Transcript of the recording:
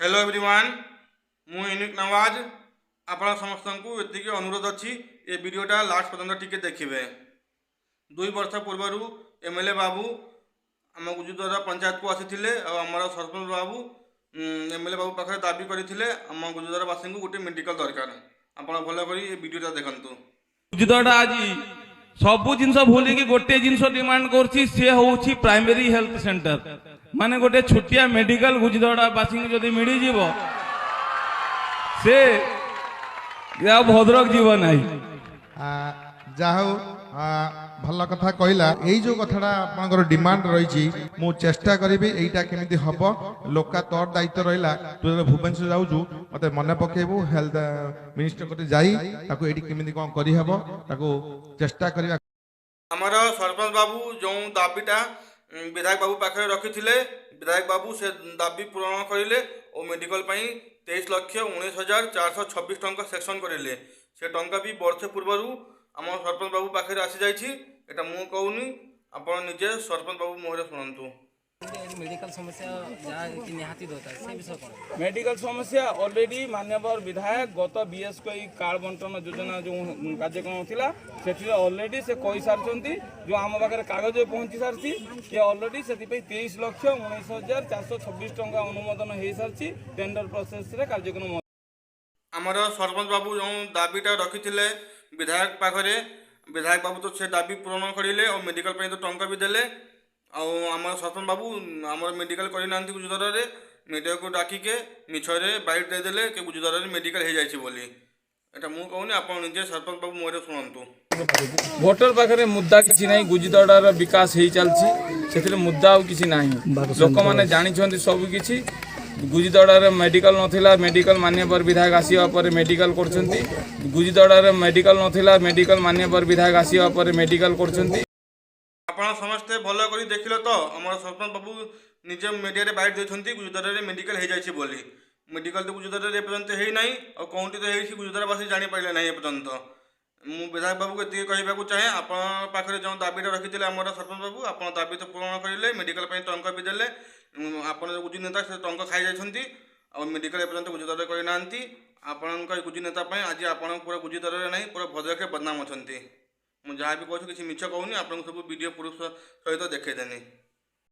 Hello everyone, ମୁଁ unique Nawaz. ଆପଣ ସମସ୍ତଙ୍କୁ ଏତିକି ଅନୁରୋଧ ଅଛି, ଏ ଭିଡ଼ିଓଟା ଲାଷ୍ଟ ପର୍ଯ୍ୟନ୍ତ ଟିକେ ଦେଖିବେ। 2 ବର୍ଷ ପୂର୍ବରୁ ଏମ୍ ଏଲ୍ ଏ ବାବୁ ଆମ ଗୁଜୁଦରା ପଞ୍ଚାୟତକୁ ଆସିଥିଲେ ଆଉ ଆମର ସରପଞ୍ଚ ବାବୁ ଏମ୍ ଏଲ୍ ଏ ବାବୁ ପାଖରେ ଦାବି କରିଥିଲେ, ଆମ ଗୁଜୁଦରାବାସୀଙ୍କୁ ଗୋଟେ ମେଡ଼ିକାଲ ଦରକାର। ଆପଣ ଭଲ କରି ଏ ଭିଡ଼ିଓଟା ଦେଖନ୍ତୁ। ଗୁଜୁଦଡ଼ା ଆଜି ସବୁ ଜିନିଷ ଭୁଲିକି ଗୋଟେ ଜିନିଷ ଡିମାଣ୍ଡ କରୁଛି, ସେ ହଉଛି ପ୍ରାଇମେରୀ ହେଲ୍ଥ ସେଣ୍ଟର। ମାନେ ଗୋଟେ ଛୋଟିଆ ମେଡିକାଲ ଗୁଜୁଦଡ଼ା ବାସୀଙ୍କୁ ଯଦି ମିଳିଯିବ, ସେ ଆଉ ଭଦ୍ରକ ଯିବ ନାହିଁ। ଯାହା ହଉ, ଭଲ କଥା କହିଲା। ଏଇ ଯୋଉ କଥାଟା ଆପଣଙ୍କର ଡିମାଣ୍ଡ ରହିଛି, ମୁଁ ଚେଷ୍ଟା କରିବି ଏଇଟା କେମିତି ହବ। ଲୋକା, ତୋର ଦାୟିତ୍ୱ ରହିଲା। ତୁ ଯେତେବେଳେ ଭୁବନେଶ୍ୱର ଯାଉଛୁ, ମତେ ମନେ ପକେଇବୁ। ହେଲ୍ଥ ମିନିଷ୍ଟର କତିକି ଯାଇ ତାକୁ ଏଇଠି କେମିତି କଣ କରିହବ, ତାକୁ ଚେଷ୍ଟା କରିବା। ଆମର ସରପଞ୍ଚ ବାବୁ ଯେଉଁ ଦାବିଟା ବିଧାୟକ ବାବୁ ପାଖରେ ରଖିଥିଲେ, ବିଧାୟକ ବାବୁ ସେ ଦାବି ପୂରଣ କରିଲେ ଓ ମେଡ଼ିକାଲ ପାଇଁ 23,19,426 ଟଙ୍କା ସାଙ୍କସନ୍ କରିଲେ। ସେ ଟଙ୍କା ବି ବର୍ଷେ ପୂର୍ବରୁ ଆମ ସରପଞ୍ଚ ବାବୁ ପାଖରେ ଆସିଯାଇଛି। ଏଟା ମୁଁ କହୁନି, ଆପଣ ନିଜେ ସରପଞ୍ଚ ବାବୁ ମୁହଁରେ ଶୁଣନ୍ତୁ। ମେଡ଼ିକାଲ ସମସ୍ୟା ଯାହା କି ନିହାତି ଦରକାର, ସେ ବିଷୟ କ'ଣ? ମେଡିକାଲ ସମସ୍ୟା ଅଲରେଡି ମାନ୍ୟବର ବିଧାୟକ ଗତ ବିଏସ୍କେୱାଇ କାର୍ଡ ବଣ୍ଟନ ଯୋଜନା ଯେଉଁ କାର୍ଯ୍ୟକ୍ରମ ଥିଲା, ସେଥିରେ ଅଲରେଡି ସେ କହିସାରିଛନ୍ତି। ଯେଉଁ ଆମ ପାଖରେ କାଗଜ ପହଞ୍ଚି ସାରିଛି କି ଅଲରେଡି ସେଥିପାଇଁ 23,19,426 ଟଙ୍କା ଅନୁମୋଦନ ହେଇସାରିଛି, ଟେଣ୍ଡର ପ୍ରୋସେସରେ କାର୍ଯ୍ୟକ୍ରମ। ଆମର ସରପଞ୍ଚ ବାବୁ ଯେଉଁ ଦାବିଟା ରଖିଥିଲେ ବିଧାୟକ ପାଖରେ, ବିଧାୟକ ବାବୁ ତ ସେ ଦାବି ପୂରଣ କରିଲେ ଆଉ ମେଡ଼ିକାଲ ପାଇଁ ତ ଟଙ୍କା ବି ଦେଲେ। ଆଉ ଆମର ସରପଞ୍ଚ ବାବୁ ଆମର ମେଡ଼ିକାଲ କରିନାହାନ୍ତି। ଗୁଜୁଦରରେ ମିଡ଼ିଆକୁ ଡାକିକେ ମିଛରେ ବାଇଟ୍ ଦେଇଦେଲେ କି ଗୁଜୁଦରରେ ମେଡ଼ିକାଲ ହେଇଯାଇଛି ବୋଲି। ଏଟା ମୁଁ କହୁନି, ଆପଣ ନିଜେ ସରପଞ୍ଚ ବାବୁ ମୁହଁରେ ଶୁଣନ୍ତୁ। ଭୋଟର ପାଖରେ ମୁଦ୍ଦା କିଛି ନାହିଁ। ଗୁଜିଦଡ଼ାର ବିକାଶ ହେଇ ଚାଲିଛି, ସେଥିରେ ମୁଦ୍ଦା ଆଉ କିଛି ନାହିଁ। ଲୋକମାନେ ଜାଣିଛନ୍ତି ସବୁ କିଛି। ଗୁଜିଦଡ଼ାରେ ମେଡିକାଲ ନଥିଲା, ମେଡିକାଲ ମାନ୍ୟବର ବିଧାୟକ ଆସିବା ପରେ ମେଡିକାଲ କରୁଛନ୍ତି। ଗୁଜିଦଡ଼ାରେ ମେଡିକାଲ ନଥିଲା, ମେଡିକାଲ ମାନ୍ୟବର ବିଧାୟକ ଆସିବା ପରେ ମେଡିକାଲ କରୁଛନ୍ତି। ଆପଣ ସମସ୍ତେ ଭଲ କରି ଦେଖିଲେ ତ, ଆମର ସରପଞ୍ଚ ବାବୁ ନିଜେ ମିଡ଼ିଆରେ ବାଇଟ୍ ଦେଇଛନ୍ତି ଗୁଜୁଦରରେ ମେଡ଼ିକାଲ ହେଇଯାଇଛି ବୋଲି। ମେଡ଼ିକାଲ ତ ଗୁଜୁଦରରେ ଏପର୍ଯ୍ୟନ୍ତ ହେଇନାହିଁ ଆଉ କେଉଁଠି ତ ହେଇଛି, ଗୁଜୁଦରବାସୀ ଜାଣିପାରିଲେ ନାହିଁ ଏପର୍ଯ୍ୟନ୍ତ। ମୁଁ ବିଧାୟକ ବାବୁକୁ ଏତିକି କହିବାକୁ ଚାହେଁ, ଆପଣଙ୍କ ପାଖରେ ଯେଉଁ ଦାବିଟା ରଖିଥିଲେ ଆମର ସରପଞ୍ଚ ବାବୁ, ଆପଣ ଦାବି ତ ପୂରଣ କରିଲେ, ମେଡ଼ିକାଲ ପାଇଁ ଟଙ୍କା ବି ଦେଲେ। ଆପଣ ଯେଉଁ ଗୁଜି ନେତା, ସେ ଟଙ୍କା ଖାଇଯାଇଛନ୍ତି ଆଉ ମେଡ଼ିକାଲ ଏପର୍ଯ୍ୟନ୍ତ ଗୁଜୁଦରରେ କରିନାହାନ୍ତି। ଆପଣଙ୍କ ଏ ଗୁଜି ନେତା ପାଇଁ ଆଜି ଆପଣ ପୁରା ଗୁଜିଦରରେ ନାହିଁ, ପୁରା ଭଦ୍ରକରେ ବଦନାମ ଅଛନ୍ତି। ମୁଁ ଯାହା ବି କହୁଛି, କିଛି ମିଛ କହୁନି। ଆପଣଙ୍କୁ ସବୁ ଭିଡ଼ିଓ ପ୍ରୁଫ୍ ସହିତ ଦେଖେଇଦେନି।